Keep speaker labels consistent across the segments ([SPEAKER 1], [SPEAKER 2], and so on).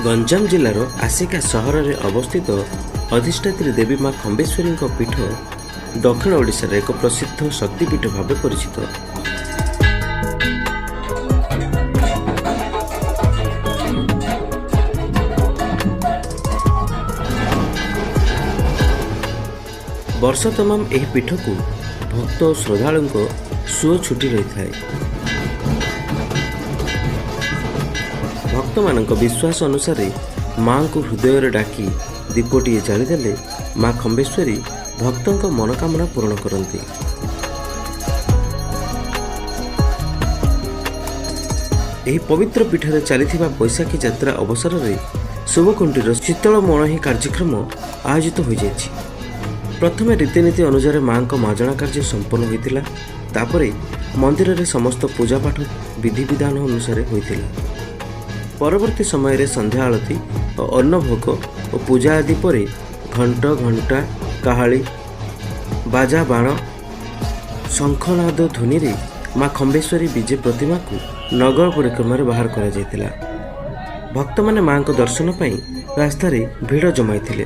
[SPEAKER 1] ଗଞ୍ଜାମ ଜିଲ୍ଲାର ଆସିକା ସହରରେ ଅବସ୍ଥିତ ଅଧିଷ୍ଠାତ୍ରୀ ଦେବୀ ମା ଖମ୍ବେଶ୍ୱରୀଙ୍କ ପୀଠ ଦକ୍ଷିଣ ଓଡ଼ିଶାର ଏକ ପ୍ରସିଦ୍ଧ ଶକ୍ତିପୀଠ ଭାବେ ପରିଚିତ। ବର୍ଷ ତମାମ ଏହି ପୀଠକୁ ଭକ୍ତ ଓ ଶ୍ରଦ୍ଧାଳୁଙ୍କ ସୁଅ ଛୁଟି ରହିଥାଏ। ଭକ୍ତମାନଙ୍କ ବିଶ୍ୱାସ ଅନୁସାରେ ମାଙ୍କୁ ହୃଦୟରେ ଡାକି ଦୀପଟିଏ ଜାଳିଦେଲେ ମା ଖମ୍ବେଶ୍ୱରୀ ଭକ୍ତଙ୍କ ମନୋକାମନା ପୂରଣ କରନ୍ତି। ଏହି ପବିତ୍ର ପୀଠରେ ଚାଲିଥିବା ବୈଶାଖୀ ଯାତ୍ରା ଅବସରରେ ଶୁଭଖୁଣ୍ଟିର ଶୀତଳ ମଣୋହି କାର୍ଯ୍ୟକ୍ରମ ଆୟୋଜିତ ହୋଇଯାଇଛି। ପ୍ରଥମେ ରୀତିନୀତି ଅନୁସାରେ ମାଙ୍କ ମାଜଣା କାର୍ଯ୍ୟ ସମ୍ପନ୍ନ ହୋଇଥିଲା। ତାପରେ ମନ୍ଦିରରେ ସମସ୍ତ ପୂଜାପାଠ ବିଧିବିଧାନ ଅନୁସାରେ ହୋଇଥିଲା। ପରବର୍ତ୍ତୀ ସମୟରେ ସନ୍ଧ୍ୟା ଆଳତୀ ଓ ଅନ୍ନଭୋଗ ଓ ପୂଜା ଆଦି ପରେ ଘଣ୍ଟ, ଘଣ୍ଟା, କାହାଳି, ବାଜା, ବାଣ, ଶଙ୍ଖନାଦ ଧ୍ୱନିରେ ମା ଖମ୍ବେଶ୍ୱରୀ ବିଜେ ପ୍ରତିମାକୁ ନଗର ପରିକ୍ରମାରେ ବାହାର କରାଯାଇଥିଲା। ଭକ୍ତମାନେ ମାଙ୍କ ଦର୍ଶନ ପାଇଁ ରାସ୍ତାରେ ଭିଡ଼ ଜମାଇଥିଲେ।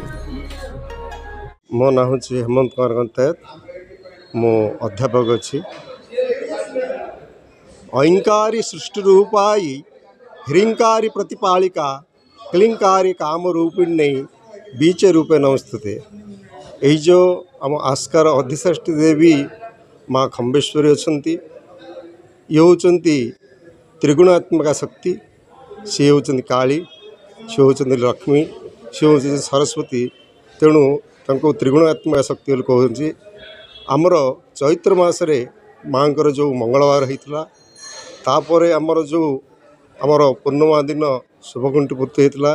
[SPEAKER 2] ମୋ ନାଁ ହେଉଛି ହେମନ୍ତ କୁମାର ଗନ୍ତାୟତ, ମୁଁ ଅଧ୍ୟାପକ ଅଛି। ଐଙ୍କାରୀ ସୃଷ୍ଟି ରୂପାଇ ହ୍ରିଙ୍କାରୀ ପ୍ରତିପାଳିକା କ୍ଲିଙ୍କାରୀ କାମ ରୂପିଣୀ ବୀଚ ରୂପେ ନମସ୍ତୁତେ। ଏଇ ଯେଉଁ ଆମ ଆସ୍କାର ଅଧିଷ୍ଠାତ୍ରୀ ଦେବୀ ମା ଖମ୍ବେଶ୍ୱରୀ ଅଛନ୍ତି, ଇଏ ହେଉଛନ୍ତି ତ୍ରିଗୁଣାତ୍ମିକା ଶକ୍ତି। ସିଏ ହେଉଛନ୍ତି କାଳୀ, ସିଏ ହେଉଛନ୍ତି ଲକ୍ଷ୍ମୀ, ସିଏ ହେଉଛନ୍ତି ସରସ୍ୱତୀ। ତେଣୁ ତାଙ୍କୁ ତ୍ରିଗୁଣାତ୍ମିକା ଶକ୍ତି ବୋଲି କହୁଛନ୍ତି। ଆମର ଚୈତ୍ର ମାସରେ ମାଆଙ୍କର ଯେଉଁ ମଙ୍ଗଳବାର ହେଇଥିଲା, ତାପରେ ଆମର ଯେଉଁ ଆମର ପୂର୍ଣ୍ଣିମା ଦିନ ଶୁଭଖୁଣ୍ଟି ପୂର୍ତ୍ତି ହେଇଥିଲା।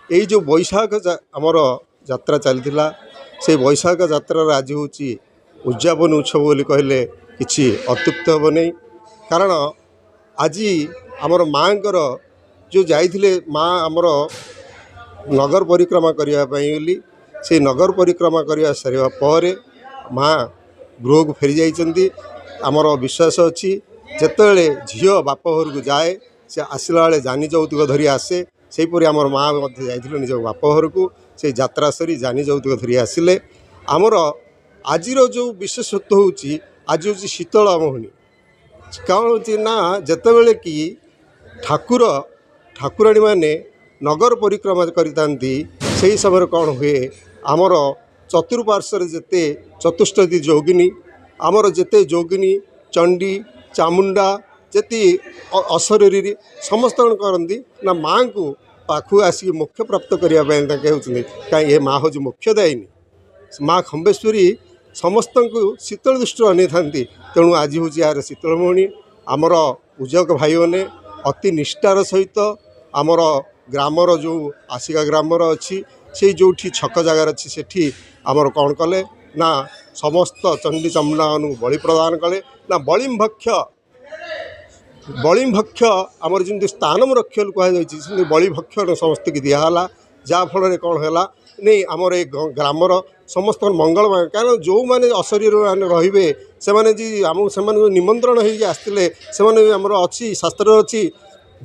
[SPEAKER 2] ଏଇ ଯେଉଁ ବୈଶାଖ ଆମର ଯାତ୍ରା ଚାଲିଥିଲା, ସେଇ ବୈଶାଖ ଯାତ୍ରାର ଆଜି ହେଉଛି ଉଦଯାପନୀ ଉତ୍ସବ ବୋଲି କହିଲେ କିଛି ଅତ୍ୟୁକ୍ତି ହେବ ନାହିଁ। କାରଣ ଆଜି ଆମର ମାଆଙ୍କର ଯେଉଁ ଯାଇଥିଲେ ମା ଆମର ନଗର ପରିକ୍ରମା କରିବା ପାଇଁ ବୋଲି, ସେଇ ନଗର ପରିକ୍ରମା କରିବା ସାରିବା ପରେ ମା ଗୃହକୁ ଫେରି ଯାଇଛନ୍ତି। ଆମର ବିଶ୍ୱାସ ଅଛି, ଯେତେବେଳେ ଝିଅ ବାପ ଘରକୁ ଯାଏ ସେ ଆସିଲା ବେଳେ ଯାନି ଯୌତୁକ ଧରି ଆସେ। ସେହିପରି ଆମର ମା ମଧ୍ୟ ଯାଇଥିଲେ ନିଜ ବାପ ଘରକୁ, ସେଇ ଯାତ୍ରା ସରି ଯାନି ଯୌତୁକ ଧରି ଆସିଲେ। ଆମର ଆଜିର ଯେଉଁ ବିଶେଷତ୍ୱ ହେଉଛି, ଆଜି ହେଉଛି ଶୀତଳ ମୋହିନୀ। କ'ଣ ହେଉଛି ନା, ଯେତେବେଳେ କି ଠାକୁର ଠାକୁରାଣୀମାନେ ନଗର ପରିକ୍ରମା କରିଥାନ୍ତି, ସେହି ସମୟରେ କ'ଣ ହୁଏ, ଆମର ଚତୁଃପାର୍ଶ୍ୱରେ ଯେତେ ଚତୁଷ୍ପଦୀ ଯୋଗିନୀ, ଆମର ଯେତେ ଯୋଗିନୀ, ଚଣ୍ଡୀ, ଚାମୁଣ୍ଡା, ଯେତେ ଅଶରୀରୀ ସମସ୍ତେ କ'ଣ କରନ୍ତି ନା, ମାଆଙ୍କୁ ପାଖକୁ ଆସିକି ମୋକ୍ଷ ପ୍ରାପ୍ତ କରିବା ପାଇଁ ତାଙ୍କେ ହେଉଛନ୍ତି। କାହିଁ ଏ ମା' ହେଉଛି ମୋକ୍ଷଦାୟିନୀ। ମା' ଖମ୍ବେଶ୍ୱରୀ ସମସ୍ତଙ୍କୁ ଶୀତଳ ଦୃଷ୍ଟିରେ ଅନେଇଥାନ୍ତି। ତେଣୁ ଆଜି ହେଉଛି ଏହାର ଶୀତଳ ମୋହିନୀ। ଆମର ପୂଜକ ଭାଇମାନେ ଅତି ନିଷ୍ଠାର ସହିତ ଆମର ଗ୍ରାମର ଯେଉଁ ଆସିକା ଗ୍ରାମର ଅଛି, ସେଇ ଯେଉଁଠି ଛକ ଜାଗାରେ ଅଛି, ସେଠି ଆମର କ'ଣ କଲେ ନା, ସମସ୍ତ ଚଣ୍ଡୀ ଚାମୁଣ୍ଡାମାନଙ୍କୁ ବଳି ପ୍ରଦାନ କଲେ। ନା ବଳିମ ଭକ୍ଷ, ବଳିମ ଭକ୍ଷ ଆମର ଯେମିତି ସ୍ଥାନମ ରକ୍ଷ ବୋଲି କୁହାଯାଇଛି, ସେମିତି ବଳି ଭକ୍ଷଣ ସମସ୍ତଙ୍କୁ ଦିଆହେଲା। ଯାହାଫଳରେ କ'ଣ ହେଲା ନାଇଁ, ଆମର ଏ ଗ୍ରାମର ସମସ୍ତଙ୍କର ମଙ୍ଗଳମୟ। କାରଣ ଯେଉଁମାନେ ଅଶରୀରମାନେ ରହିବେ, ସେମାନେ ଯେ ଆମକୁ ସେମାନେ ଯେଉଁ ନିମନ୍ତ୍ରଣ ହେଇକି ଆସିଥିଲେ, ସେମାନେ ବି ଆମର ଅଛି, ଶାସ୍ତ୍ରରେ ଅଛି,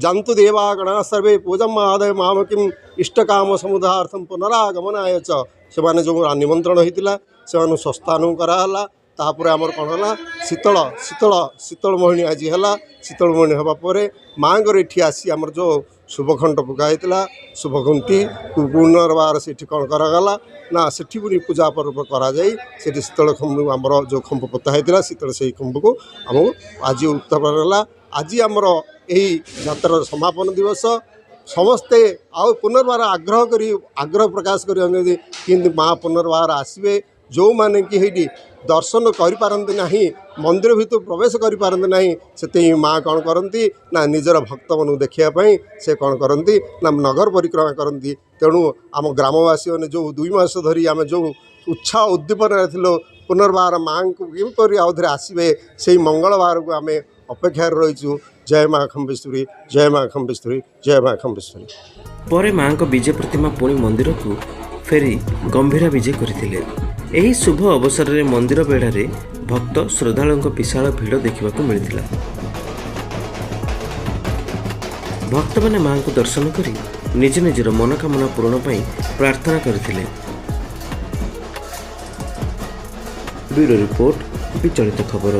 [SPEAKER 2] ଜାନ୍ତୁ ଦେବା ଗଣା ସର୍ବେ ପୂଜା ଆଦାୟ ମାମକିಂ ଇଷ୍ଟକାମ ସମୁଦାର୍ଥମ ପୁନରାଗମନାୟ ଚ। ସେମାନେ ଯେଉଁ ନିମନ୍ତ୍ରଣ ହେଇଥିଲା, ସେମାନଙ୍କୁ ସ୍ୱସ୍ଥାନ କରାହେଲା। ତାପରେ ଆମର କ'ଣ ହେଲା, ଶୀତଳ ଶୀତଳ ଶୀତଳ ମୋହିନୀ ଆଜି ହେଲା। ଶୀତଳ ମୋହିନୀ ହେବା ପରେ ମାଆଙ୍କର ଏଠି ଆସି ଆମର ଯେଉଁ ଶୁଭଖଣ୍ଟ ପକା ହେଇଥିଲା, ଶୁଭଖୁଣ୍ଟି ପୁନର୍ବାର ସେଠି କ'ଣ କରାଗଲା ନା, ସେଠି ପୁଣି ପୂଜା ପର୍ବ କରାଯାଇ ସେଠି ଶୀତଳ ଖମ୍ବ ଆମର ଯେଉଁ ଖମ୍ବ ପୋତା ହେଇଥିଲା, ଶୀତଳ ସେଇ ଖମ୍ବକୁ ଆମକୁ ଆଜି ଉତ୍ଥାପନ ହେଲା। ଆଜି ଆମର ଏହି ଯାତ୍ରାର ସମାପନ ଦିବସ। ସମସ୍ତେ ଆଉ ପୁନର୍ବାର ଆଗ୍ରହ କରି ଆଗ୍ରହ ପ୍ରକାଶ କରିଛନ୍ତି କିନ୍ତୁ ମା' ପୁନର୍ବାର ଆସିବେ। ଯେଉଁମାନେ କି ହେଇଠି ଦର୍ଶନ କରିପାରନ୍ତି ନାହିଁ, ମନ୍ଦିର ଭିତରକୁ ପ୍ରବେଶ କରିପାରନ୍ତି ନାହିଁ, ସେଥିପାଇଁ ମା' କ'ଣ କରନ୍ତି ନା, ନିଜର ଭକ୍ତମାନଙ୍କୁ ଦେଖିବା ପାଇଁ ସେ କ'ଣ କରନ୍ତି ନା, ନଗର ପରିକ୍ରମା କରନ୍ତି। ତେଣୁ ଆମ ଗ୍ରାମବାସୀମାନେ ଯେଉଁ 2 ମାସ ଧରି ଆମେ ଯେଉଁ ଉତ୍ସାହ ଉଦ୍ଦୀପନାରେ ଥିଲୁ, ପୁନର୍ବାର ମାଆଙ୍କୁ କିପରି ଆଉ ଥରେ ଆସିବେ, ସେଇ ମଙ୍ଗଳବାରକୁ ଆମେ ଅପେକ୍ଷାରେ ରହିଛୁ। ଜୟ ମା ଖମ୍ବେଶ୍ୱରୀ, ଜୟ ମା ଖମ୍ବେଶ୍ୱରୀ, ଜୟ ମା ଖମ୍ବେଶ୍ୱରୀ।
[SPEAKER 1] ପରେ ମାଆଙ୍କ ବିଜେ ପ୍ରତିମା ପୁଣି ମନ୍ଦିରକୁ ଫେରି ଗମ୍ଭୀରା ବିଜେ କରିଥିଲେ। ଏହି ଶୁଭ ଅବସରରେ ମନ୍ଦିର ବେଢ଼ାରେ ଭକ୍ତ ଶ୍ରଦ୍ଧାଳୁଙ୍କ ବିଶାଳ ଭିଡ଼ ଦେଖିବାକୁ ମିଳିଥିଲା। ଭକ୍ତମାନେ ମାଆଙ୍କୁ ଦର୍ଶନ କରି ନିଜ ନିଜର ମନୋକାମନା ପୂରଣ ପାଇଁ ପ୍ରାର୍ଥନା କରିଥିଲେ। ବ୍ୟୁରୋ ରିପୋର୍ଟ, ବିଚଳିତ ଖବର।